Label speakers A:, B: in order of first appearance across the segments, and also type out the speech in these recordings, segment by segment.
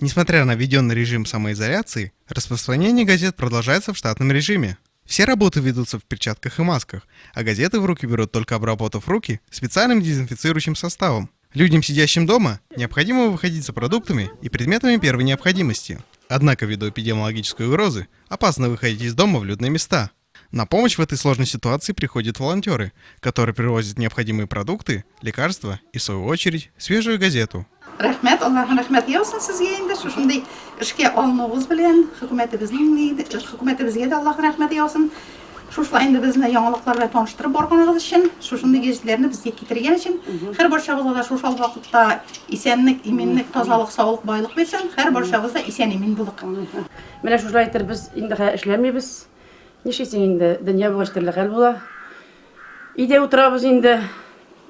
A: Несмотря на введенный режим самоизоляции, распространение газет продолжается в штатном режиме. Все работы ведутся в перчатках и масках, а газеты в руки берут, только обработав руки специальным дезинфицирующим составом. Людям, сидящим дома, необходимо выходить за продуктами и предметами первой необходимости. Однако ввиду эпидемиологической угрозы опасно выходить из дома в людные места. На помощь в этой сложной ситуации приходят волонтеры, которые привозят необходимые продукты, лекарства и, в свою очередь, свежую газету.
B: Рәхмәт, Аллаһның рәхмәте яусын сезгә инде шушындый эшкә алынуыгыз белән, хөкүмәтебезнең хөкүмәтебезгә дә Аллаһның рәхмәте яусын. Шушылай инде безне яңалыклар белән таныштырып барганыгыз өчен, шушындый гәҗитләрне безгә китергән өчен, һәр барчабызга да шушы вакытта исәнлек, иминлек, тазалык, саулык, байлык бирсен, һәр барчабыз да исән-имин булыйк.
C: Менә шушылай итеп без инде хәзер эшләмибез. Нишлисең инде, дөнья булгач төрле хәл була. Өйдә утырабыз инде.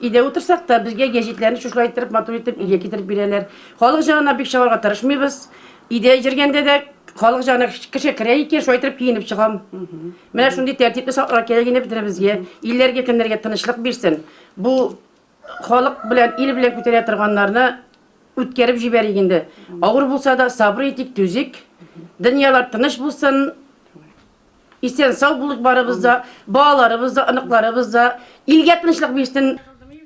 C: Өйдә утырсак та, безгә гәҗитләрне шушылай иттереп, матур итеп өйгә китереп бирәләр. Халык җанына бик чыгарга тырышмыйбыз. Өйдә йөргәндә дә халык җанына кеше керә икән, шулай иттереп киенеп чыгам. Менә шундый тәртипне сакларга кирәк инде бөтенебезгә. Илләргә, көннәргә тынычлык бирсен. Бу халык белән, ил белән күтәрә торганнарны үткәреп җибәрик инде. Авыр булса да, сабыр итик, түзик. Дөньялар тыныч булсын. Исән-сау булыйк барыбыз да, балаларыбыз да, оныкларыбыз да. Илгә тынычлык бирсен.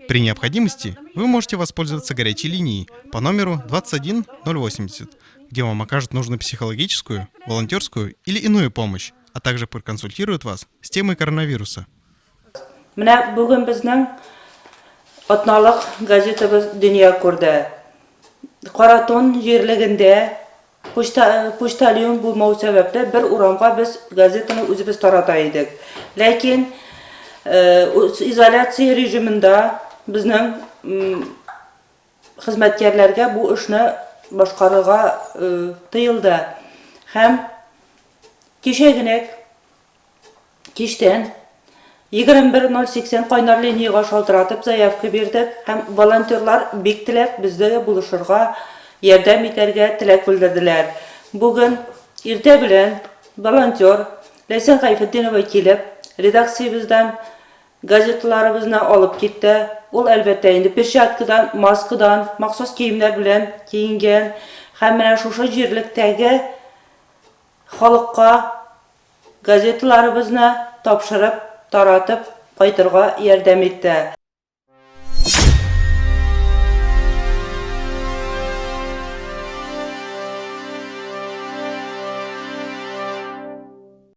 A: При необходимости вы можете воспользоваться горячей линией по номеру 21080, где вам окажут нужную психологическую, волонтерскую или иную помощь, а также проконсультируют вас с темой коронавируса.
D: Менә бүген безнең атналык газетабыз дөнья күрде. Каратун җирлегендә почта, почтальон булмау сәбәпле бер урамга без газетаны үзебез тарата идек. Ләкин э, изоляция режимында безнең хезмәткәрләргә бу эшне башкарырга э, тыелды. Һәм кичәгенәк Кичтән 21:080 кайнар линиягә шалтыратып заявка бирдек һәм волонтерлар бик теләп безгә булышырга, ярдәм итәргә теләк белдерделәр. Бүген иртә белән волонтер Ләйсән Гайфетдинова килеп, редакциябездән газеталарыбызны алып китте. Ул, әлбәттә инде, перчаткадан, маскадан, махсус киемнәр белән киенгән һәм менә шушы җирлектәге халыкка Газеталарыбызны тапшырып, таратып кайтырга ярдәм итте.